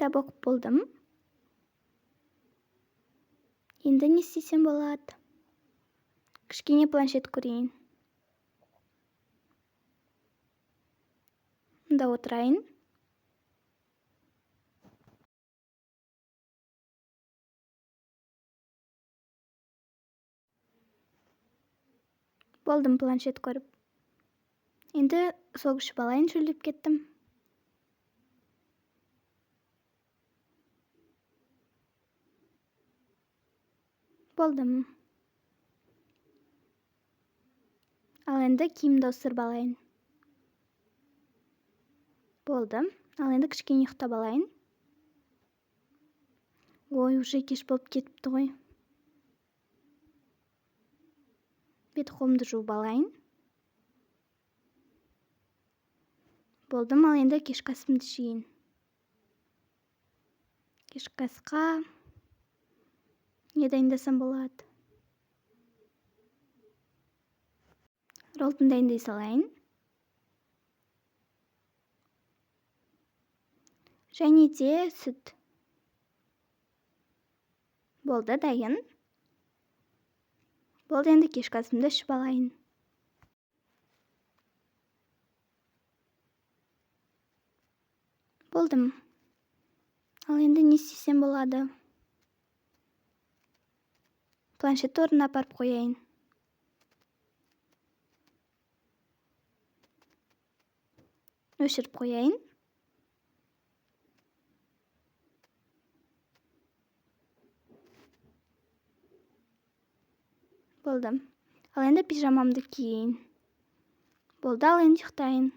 Кітап оқып болдым. Енді не істесем болады? Кішкене планшет көрейін. Мында отырайын. Болдым планшет көріп. Енді сок ішіп алайын, шөлдеп кеттім. Болдым. Ал енді киімді ауыстырып алайын. Болды. Ал енді кішкене ұйықтап алайын. Ой, уже кеш болып кетіпті ғой. Бет қолымды жуып алайын. Болдым, ал енді кешкі асымды ішейін. Кешкі асқа не дайындасам болады? Роллтон дайындай салайын. Және де сүт. Болды, дайын. Болды, енді кешкі асымды ішіп алайын. Болдым. Ал енді не істесем болады? Планшетті орнына апарып қояйын. Өшіріп қояйын. Болды. Ал енді пижамамды киейін. Болды, ал енді ұйықтайын.